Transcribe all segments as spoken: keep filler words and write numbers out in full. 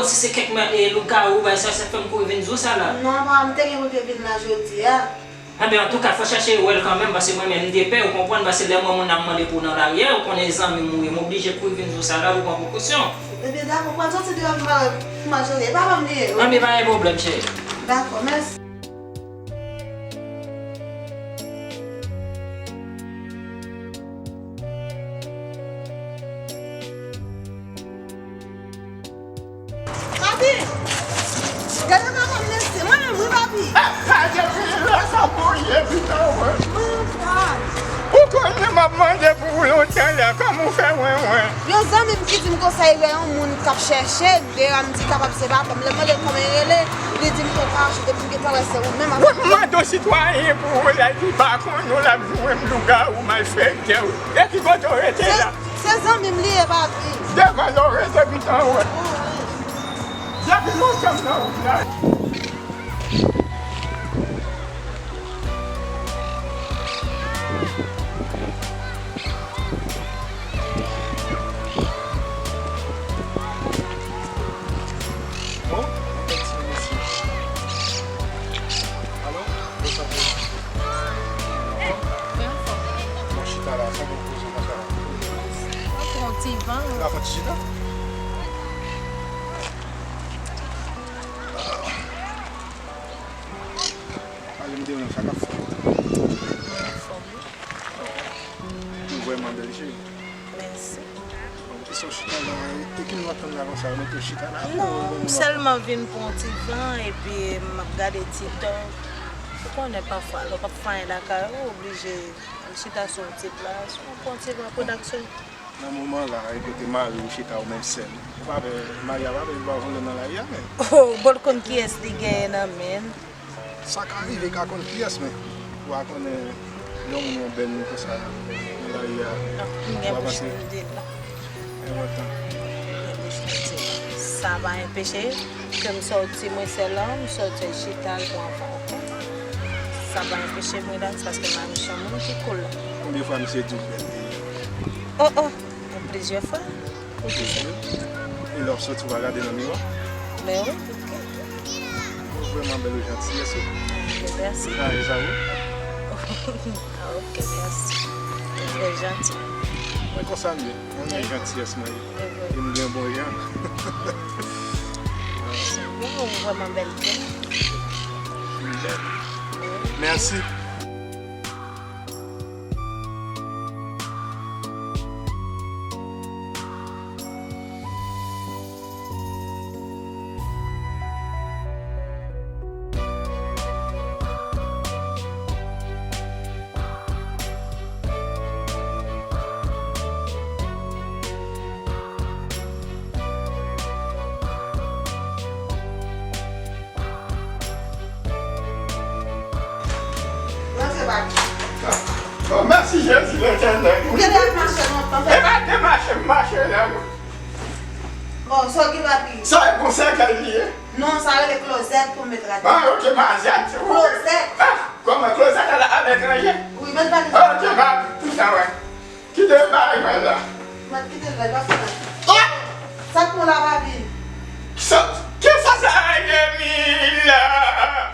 Si se kèk mè- e, lougawou, bay sa, sa fè m kouri vin di w sa la. Non, pa, m te gen pou m te vin la jodi a. Enben, antouka, fò chèche wè l kanmenm, paske mwen menm, m te pè, ou konprann, paske lè m wè moun ap mande pou w nan lari a, ou konnen zanmi m ou ye, m oblije kouri vin di w sa la pou pran prekosyon. Ebyen, dakò, pral soti deyò pou m al, pou m al jere. E pa pa m li ye, wi. Enben, pa gen pwoblèm, cheri. Dakò, mèsi. Papi! Gade manman m mesye, mwen menm wi papi! Gade wi, lè sa pou ye pita wè. Ou konnen m ap mande pou ou lontan la, kòman ou fè wen wen? Yon zanmi m ki di m konsa li wè yon moun k ap chèche m, deyò m di kapab se papa m. Lè m mande l kòman l rele, li di m konpa ajoute pou m gentan wè se ou menm. Mwen mande yon sitwayen pou ou la, li pa konnen w, l ap jwenn lougawou malfektè. E ki kote w rete la? Se zanmi m li ye, papi. Devan lè w rete pita wè. Depi lontan m nan wout la. Bon, mwen ti mesye. Alo, bonswa. Mwen anfòm. Mwen chita la, sa bon koze konsa. Mwen pran ti van. Ou la fè ti chita? Ale m te wè sa k ap fèt. Ou vrèman bèl cheri. Mèsi. Bon, kisa w chita la? E ki moun w ap tann la konsa? Ou mete w chita la? Non, m sèlman vin pran yon ti van epi m ap gade TikTok. Ou konnen pafwa lè w p ap fè anyen lakay ou, ou oblije al chita sou yon ti plas, ou pran ti van pwodakte. Nan moman la, e kote mari w chita ou menm sèl. Ou pa pè, mari a pa pè li pa vòlè nan lari a, men. Oh, bon, l konn kiyès li genyen nan men l. Sa ka rive, ka konn kiyès, men ou pa konnen lè yon moun wè yon bèl moun konsa nan lari a, ou pa panse enpòtan. Sa pa enpeche ke m sòti mwen sèl la, m sòti al chita al pran van ankò. Sa pa enpeche m rilaks paske mari m se yon moun ki cool. Konbyen fwa misye di w bèl li ye? Oh, oh, plizyè fwa. Ou te sou. E lè w ap soti, w pa gade nan miwa? Ben wi. Ou vrèman bèl, ou jantiyès ou. Ok, mèsi. Mari sa ou? Ah, ok, mèsi. Ou trè janti. Mwen konsa m ye. Mwen renmen jantiyès mwen ye. E m gen bon jan. Mèsi. Ou vrèman bèl tou. M bèl. Mèsi. Rantre, papi. Oh, mèsi Jezi Letènèl. Ou genlè ap mache lontan. E pa te mache, m mache la, wi. Bon, sa w gen, papi? Sa e bon sèkèy li ye? Non, sa rele klozèt pou m met rad. Ah, ok, mazyad, se ou. Klozèt. Ah, kòman klozèt a la, a letranje? Wi, mèt valiz. Ok, papi, tout sa, wè. Kite bagay mwen la. Mwen kite l la, l pa fè anyen. Oh! Sa k pran la, papi? Sa, kisa sa ye, Mila?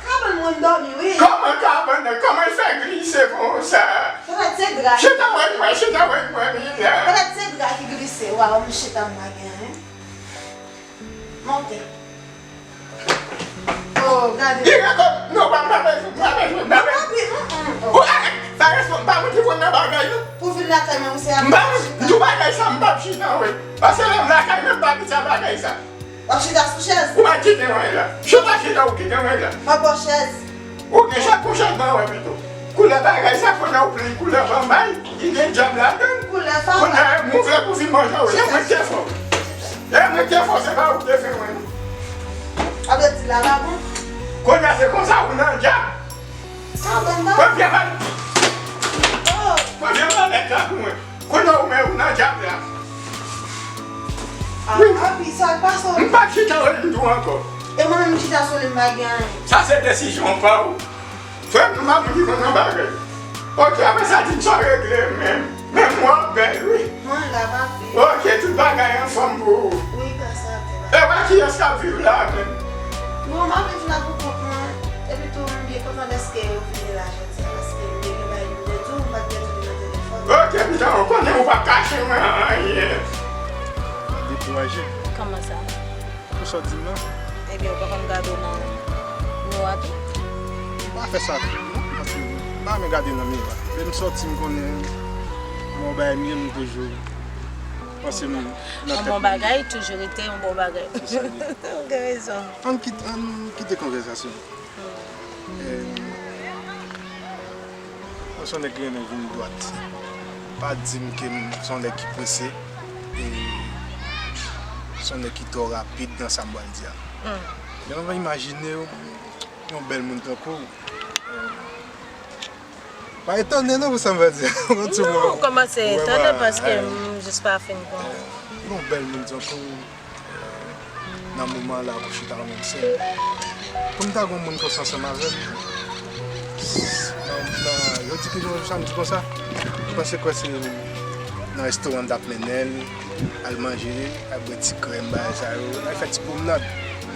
Kabann mwen dòmi, wi. Kòman kabann nan? Kòman l fè glise konsa? Petèt se dra. Chita wè mwen, chita wè mwen, Mila. Petèt se dra ki glise. Waw, m chita, m pa gen anyen. Monte. Oh, gade. Li rekò-, non, pa, m pa bezwen, m pa bezwen, m pa bezwen. Papi, mm, mm, oh. Ou, eh, eh, pa respon-, m pa moun ki konn nan bagay, non. Pou vin lakay mwen, ou se ap chita. M pa moun, m di w bagay sa, m p ap chita, wi. Paske lè m lakay mwen, m pa bezwen bagay sa. W ap chita sou chèz? Ou pa kite mwen la. Chita, chita, ou kite mwen la. M ap ba w chèz. Ou gen chak pou chak ban wè pito. Koulè bagay sa, kounye a ou plen koulè banbay, ki gen dyab ladan l. Koulè fatra. Kounye a, mwen vle pou vin manje w, se mwen ki te fè w. E mwen ki te fè w, se pa ou ki te fè mwen, non. Sa vle di la, la bon? Kounye a, se konsa ou nan dyab. Sa bon, non? Pran vye bal. Oh. Pran vye bal la pou mwen. Kounye a ou menm ou nan dyab la. Ah, wi. Papi, sa k pase w? M p ap chita wè m tou ankò. E mwen menm m chita sou li m pa gen anyen. Sa se desizyon pa w. Frè m, m ap viv nan bagay. Ok, apre sa di m sa regle menm. Men mwen bèl, wi. Mwen la, papi. Ok, tout bagay anfòm pou ou. Wi, gras a Dye. E wè, Kiyès k ap viv la menm? Bon, m ap viv la pou kont mwen. Epi tou, m byen kontan dèske ou vini la jodi a, paske m te gen bagay pou m te di w, m pa t gen di w nan telefòn. Ok, pitan, ou konnen ou p ap kache mwen anyen. Dekouraje. Kòman sa? Pou sa w di m nan? Ebyen, ou pa konn gade w nan miwa tou? M pa fè sa tou, non, paske m pa renmen gade nan miwa. Lè m sòti, m konnen m yon bagay m ye, m toujou panse m nan tèt mwen. Yon bon bagay toujou rete yon bon bagay. Se sa l ye. Ou gen rezon. Ann kit-, ann kite konvèsasyon. Eh, mwen se yon nèg ki renmen vin dwat. Pa di m ke m se yon nèg ki prese, e se yon nèg ki twò rapid nan sa m pral di a. Men mwen imajine w, yon bèl moun tankou w, eh, pa etone non pou sa m pral di a. Non, ou kòmanse etone paske m jis pa fin konn. Yon bèl moun tankou w, nan moman la pou chita nan menm sèn. Pou m ta gen yon moun konsa ansanm avè m, nan, nan, yo di ki jou sa m di konsa, m panse kwè se nan restoran m t ap mennen l, al manje, al bwè ti krèm, bagay sa yo, al fè ti pwomnad,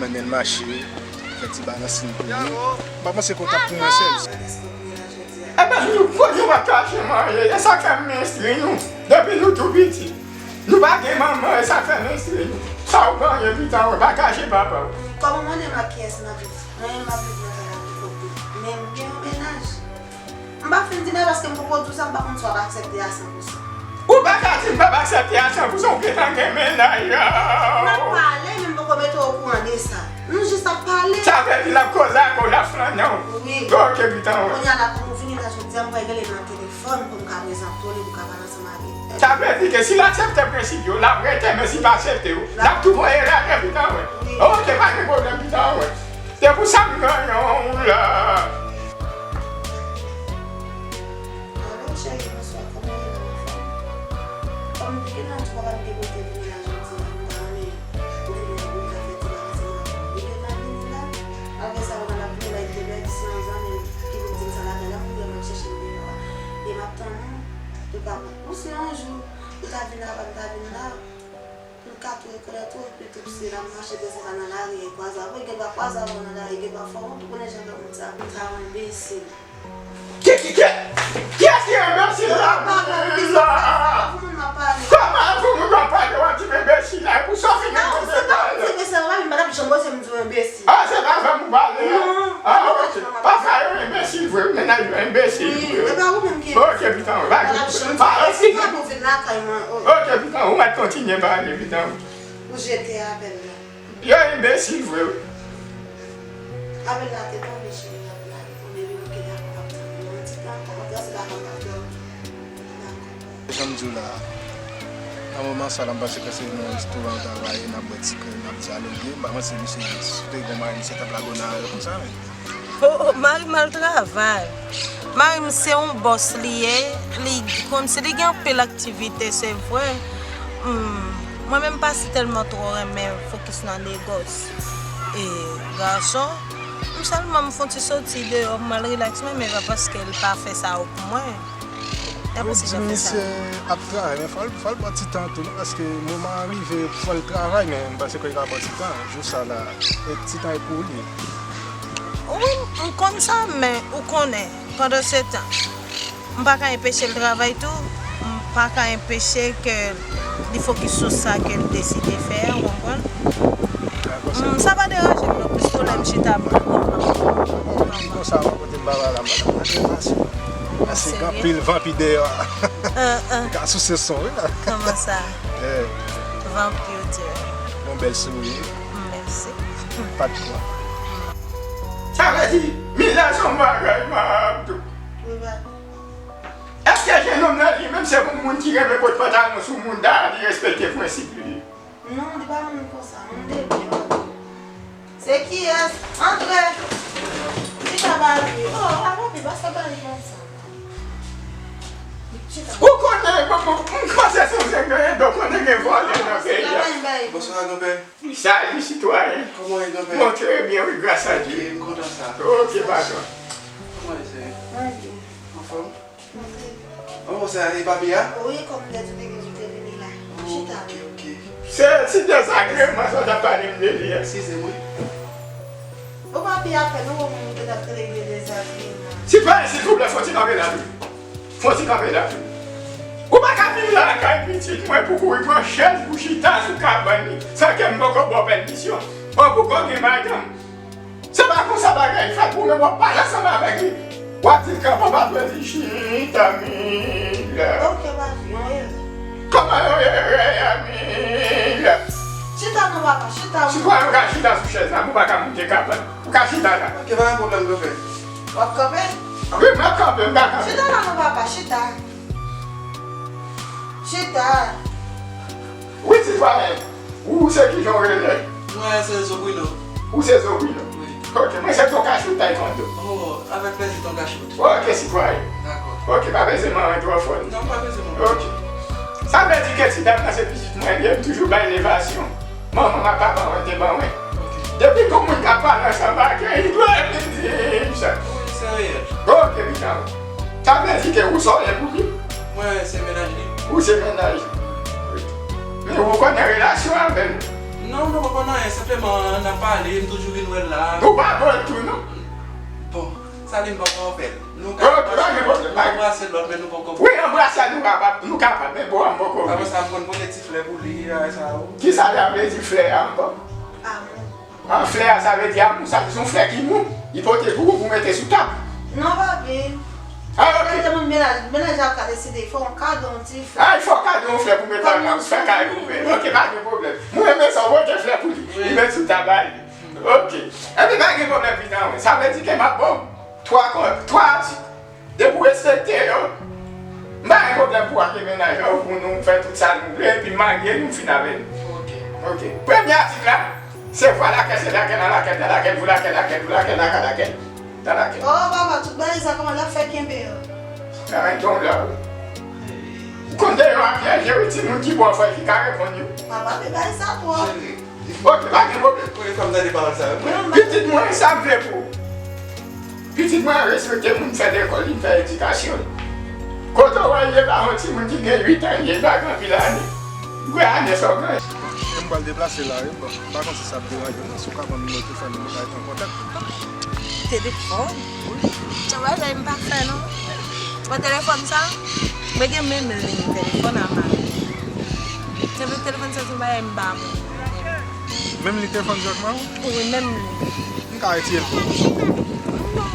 mennen l mache, fè ti balansin pou li. M pa panse ke w t ap pou mwen sèl. Ebyen, nou, kote w ap kache mwen ye? E sa k fè m enskri nou. Depi nou tou piti. Nou pa gen manman, e sa k fè m enskri nou. Sa w genyen, pitan, w pa kache papa w. Kòman mwen menm ak kiyès m ap viv? Mwen menm m ap viv nan kay la pou kont mwen. Men m gen yon mennaj. M pa fin di men paske m poko di w sa, m pa konn si w ap aksepte a san pou san. Ou pa ka di m p ap aksepte a san pou san, ou gentan gen mennaj. N ap pale, men m poko mete w okouran de sa. Nou jis ap pale. Sa vle di l ap koze ak ou, l ap flannen w? Wi. Ok, pitan, wi. Kounye a la, kòm ou vini la jodi a, m pral rele nan telefòn pou m ka prezante w li, pou w ka pale ansanm avè l. Sa vle di ke si l aksepte prensip yo, l ap rete, men si l pa aksepte yo, l ap tou voye l ale, pitan, wi. Wi. Ok, pa gen pwoblèm, pitan, wi. Se pou sa m genyen w la. Alo, cheri, bonswa, kòman w ye, anfòm? Kòm m te gentan di w, papa m te pote vini la jodi a, m ta renmen ou vini pou nou ka fè ti bagay ansanm avè m. Li gentan vini la, malgre sa, ou nan lapriyè la, li te pèdi se yon zanmi m ki vin di m sa lakay la, m kouri m ap chèche m deyò a. E m ap tann ou, ou pa wè. Bon, si yon jou ou ta vin la, pa m ta vin la, m ka tou rekonèt ou, epi tou, si n ap mache konsa nan lari, e kwaze avè w, gen dwa kwaze avè w nan lari, gen dwa fè w wont, ou konnen jan de moun sa, moun sa yo enbesil. Ki, ki, ki, kiyès ki enbesil la? Kòman pou moun w ap pale? W ap di m enbesil la? E pou sa w fin enbesil la? Ah, se pa avè m ou pale a? Ah, ok. Pafwa yo enbesil vre, wi, mennaj yo enbesil vre. Ok, pitan, w pa gen pwoblèm. Ok, pitan, ou mèt kontinye pale, pitan. Ou jete apèl la. Yo enbesil vre, wi. Apèl la te tonbe, cheri, apèl la te tonbe, li bloke la, konn ap tann nou yon ti tan, konn ap danse la, konn ap danse. Jan m di w la, nan moman sa la, m panse ke se nan restoran w travay, n ap bwè ti krèm, n ap dyaloge. M pa panse misye, si w te gen mari, misye t ap lage w nan lari konsa, men. Oh, oh, mari m al travay. Mari m se yon bòs li ye, li kòmsi li gen anpil aktivite, se vre. Hmm, mwen menm pa si tèlman twò renmen fokis nan negòs e gason. M sèlman m fè yon ti soti deyò, m al rilaks mwen, men pa paske l pa fè sa yo pou mwen. Yo di misye ap travay, men fò l, fò l pran ti tan tou, non, paske moman an rive, fò l travay, men m panse ke l ka pran ti tan. Jou sa la, e ti tan e pou li. Wi, m konn sa, men ou konnen, pandan se tan, m pa ka enpeche l travay tou, m pa ka enpeche ke li fokis sou sa ke l deside fè a, ou konprann? Sa pa deranje m non plis, tou lè m chita m. Konsa, mwen kote m pa la, m pa la. Paske gen anpil vanpi deyò a. Li ka souse son, wi la. Kòman sa? Vanpi ou di? Yon bèl souri. Mèsi. Pa de kwa. Sa vle di, mennaj se yon bagay, Mabdou. Èske jennonm nan li menm se yon moun ki renmen pot pantalon sou mouda, li respekte prensip li? Non, li pa moun konsa, moun de byen. Se kiyès? Antre! Chita ba li. Oh, a papi, ba sa ba li konsa. Ou konnen, bon, bon, m panse se yon zen genyen, donk konnen gen vòlè nan peyi a. Bonswa, granpè. Salut, citoyen. Kòman w ye, granpè? Bon, trè byen, wi, gras a Dye. Ok, m kontan sa. Ok, patwon. Kòman w ye, sè? Mwen byen. Anfòm? Mwen byen. An, bon, sa, e papi a? Wi, kòm m te di w, te gen jou te vini la. Chita. Ok, ok. Se ti dezagreman sa w t ap pale m de li a. Eskize m wi. Ou pa pi apèn ou wè moun ki t ap regle dezagreman. Sitwayen, silvouplè, fò ti kanpe la tou. Fò ti kanpe la tou. Ou pa ka vin lakay pitit mwen pou kouri pran chèz pou chita sou kabann li san ke m poko ba w pèmisyon. Bon, pou kò gen madanm. Se pa konsa bagay fèt pou mwen, w ap pale ansanm avèk li. W ap di kanpe, w ap di chita, Mila. Ok, papi, mwen. Kòman yo ye, ye, ye, Mila? Chita non, papa, chita. Si w pa ka chita sou chèz la, ou pa ka monte kabann. Ou ka chita la. Ok, pa gen pwoblèm, kanpe. W ap kanpe? Wi, m ap kanpe, m ka kanpe. Chita la non, papa, chita. Chita. Wi, sitwayen. Ou se kijan w rele? Mwen se Zobrino. Ou se Zobrino? Wi. Ok, mwen se Ton Kachou Taekwondo. Oh, avèk plèzi, Ton Kachou. Ok, sitwayen. Dakò. Ok, pa peze manman twò fò. Non, pa peze manman. Ok. Sa vle di ke ti dam nan se pitit mwen li ye, m toujou bay levasyon. Manman m ak papa mwen te ban mwen. Ok. Depi gon moun k ap pale ansanm ak li, li dwe vin di m sa. Wi, se reyèl. Ok, pitit mwen. Sa vle di ke ou sa w ye pou li? Mwen se mennaj li. Ou se mennaj li. Men ou poko nan relasyon avè l? Non, nou poko nan anyen, senpleman n ap pale, m toujou vin wè l la. Ou pa bon tou non? Bon, sa vin poko fè l. Nou ka anbrase lòt, men nou poko. Wi, anbrase nou kapab, nou kapab, men bon, m poko vle. Apre sa, m konn pote ti flè pou li, a sa ou. Kisa l ap vle di flè a ankò? Amou. An, flè a, sa vle di amou, sa vle di se yon flè ki mou, li pote pou ou, pou mete sou tab. Non, papi. Ah, ok. Mennaj, mennaj, mennaj la ka deside, fè yon kado, yon ti flè. Ah, li fè w kado yon flè pou mete nan kay ou. Ok, pa gen pwoblèm. Mwen renmen sa, w pote flè pou li. Wi. Li met sou tab a li. Ok. Epi pa gen pwoblèm, pitit mwen. Sa vle di ke m ap ba w twa kon, twa atik. Depi w respekte yo, m pa gen pwoblèm pou w ak mennaj la, pou nou fè tout sa nou vle, epi m marye, nou fin avè nou. Ok. Ok. Premye atik la, se vwa lakèl, se lakèl, an lakèl, dan lakèl, vou lakèl, lakèl, vou lakèl, lakèl, lakèl, dan lakèl. Oh, papa, tout bagay sa, kòman l ap fè kenbe yo? Nan men don la, wi. Ou konn de yo a pyeje, wi, timoun ki bon fè ki ka reponn yo. Papa, men bagay sa twòp. Ok, pa gen pwoblèm. Premye fwa m tande pawòl sa yo. Pitit mwen, sa m vle pou ou. Pitit mwen respekte moun, fè lekòl li, fè edikasyon li. Kote w wè l ye la, yon timoun ki gen uit an, li pa gen anpil ane. M kwè ane sa w gen. M pral deplase la, wi. Bon, m pa konn si sa ap deranje w, non, si w ka ban m nimewo telefòn mwen, nou ka rete an kontak. Telefòn? Wi. Sa bagay m pa fè, non. Bon, telefòn sa, mwen gen menm liy telefòn a mari m. Se vre telefòn sa se yon bagay m pa bon. Menm liy telefòn sa ak mari w? Wi, menm liy. M ka retire l pou ou? Non.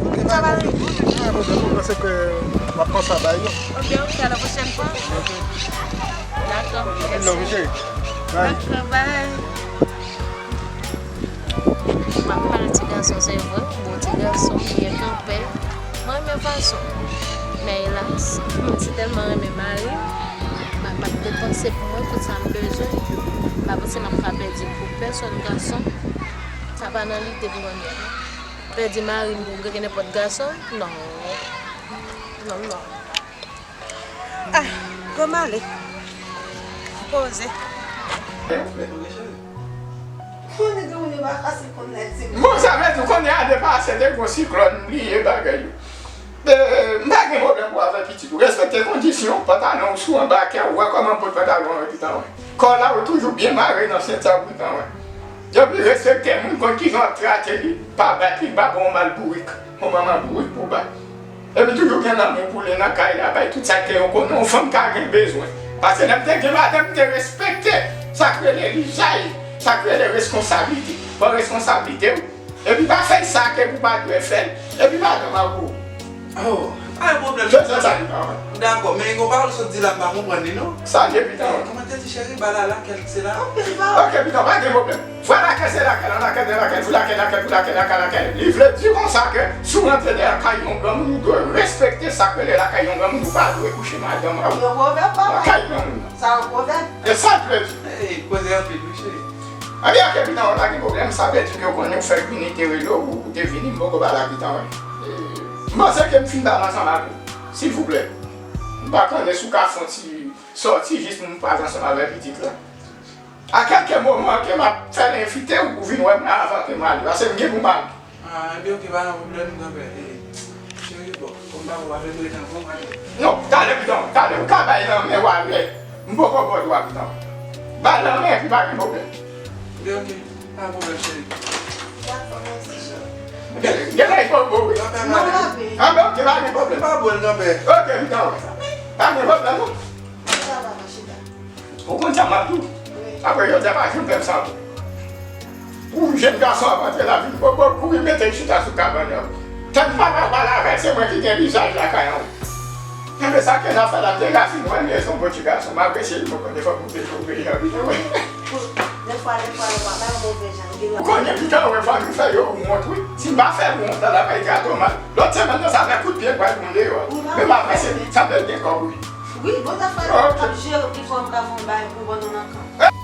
Ok, pa gen pwoblèm. Pa gen pwoblèm. Mwen panse ke w ap panse a bay yo. Ok, ok, a la pwochèn fwa. Ok. Dakò. Mèsi. Love you, cheri. Bye. Dakò, bye. M ap pale ti gason, se vre, bon ti gason, byen kanpe. Mwen renmen fason. Men elas, mwen si tèlman renmen mari m, mwen p ap depanse pou mwen tout sa m bezwen. M pa panse m ap ka pèdi pou pèsòn gason. Sa pa nan lide m konnen. Pèdi mari m pou gade nenpòt gason? Non. Non, non. Ah, gwo male. Poze. Konnen gen moun yo pa fasil konn lè di. Bon, sa vle di, konnen ane pase, te gon siklòn, m bliye bagay yo. E, m pa gen pwoblèm pou avè pitit ou. Respekte kondisyon, pantalon ou sou anba kè, ou wè kòman bòt pantalon an pitan wè. Kòla ou toujou byen mare nan senti a ou pitan wè. Epi respekte moun, konn kijan w ap trate li, pa bat li, pa ba w mal bourik. Yon manman bourik pou w bat. Epi toujou gen lanmou pou li nan kay la, bay tout sa ke yon konnen yon fanm ka gen bezwen. Paske lè m te gen madanm, m te respekte sa k rele lizay, sa k rele reskonsablite. Pran reskonsablite w. Epi pa fè sa ke ou pa dwe fè l. Epi madanm an pou ou. Oh, pa gen pwoblèm. Se sa, sa li pa wè. Dakò, men yon pawòl sot di la, m pa konprann li non. Sa li ye, pitan? Kòman te di cheri, ba la lakèl, se la? Ok, pitan, pa gen pwoblèm. Vwa lakèl, se lakèl, an lakèl, dan lakèl, vou lakèl, lakèl, vou lakèl, lakèl, lakèl. Li vle di konsa ke si w rantre nan kay yon granmoun, ou dwe respekte sa k rele lakay yon granmoun, ou pa dwe kouche madanm an. Yon pwovèb, papa. Lakay granmoun nan. Sa yon pwovèb. E sa l vle di. Ey, koze anpil, wi, cheri. Ebyen, ok, pitan, pa gen pwoblèm, sa vle di ke w konnen w fèk vini, te rele w, ou te vini, m poko pale ak pitan, wi. E, m panse ke m fin pale ansanm ak ou. Silvouplè. M pa konnen si w ka fè yon ti sòti jis pou m pale ansanm avèk pitit la. A kèlke moman ke m ap fè l envite w pou vin wè m la avan ke m ale, paske m gen pou m ale. Ah, ebyen, ok, pa gen pwoblèm, granpè. E, cheri, bon, kòm m pa wè w avè m, ret anvan w ale. Non, talè, pitan, talè, ou ka bay nan men w alè. M poko ba w dwa, pitan. Ba l nan men, epi pa gen pwoblèm. Ok, ok. Pa gen pwoblèm, cheri. Dakò, mèsi, cheri. Gen, gen lè fò bo, wi. Kanpè, non, madam. Papi. Anben, ok, pa gen pwoblèm. Pa bo l, kanpè. Ok, m ta wè sa. Pa gen pwoblèm, non. Chita, papa, chita. Ou konn sa m ap di w? Wi. Apre jodi a, pa janm fè m sa ankò. Pou jèn gason ap antre lavi m, popo kouri mete l chita sou kabann nan. Tann papa w pale avè l, se mwen ki gen vizaj lakay an. Enben sa ke n ap fè la, te gason mwen, men se yon bon ti gason, m apresye l, mwen konnen fòk m te twouve jan wi. Dèfwa, dèfwa, nou pa bay yon move jan, nou gen dwa. Ou konnen pita wè fò nou fè yo wont wi. Si m pa fè wont la, la pa ka twò mal. Lòt semèn nan, sa fè kout pye pral pran deyò. Men m apresye l, sa fè l gen kòb wi. Wi, bon zafè, ok. Ap jere pi fò m pa fè yon bagay pou ban nou nan kan.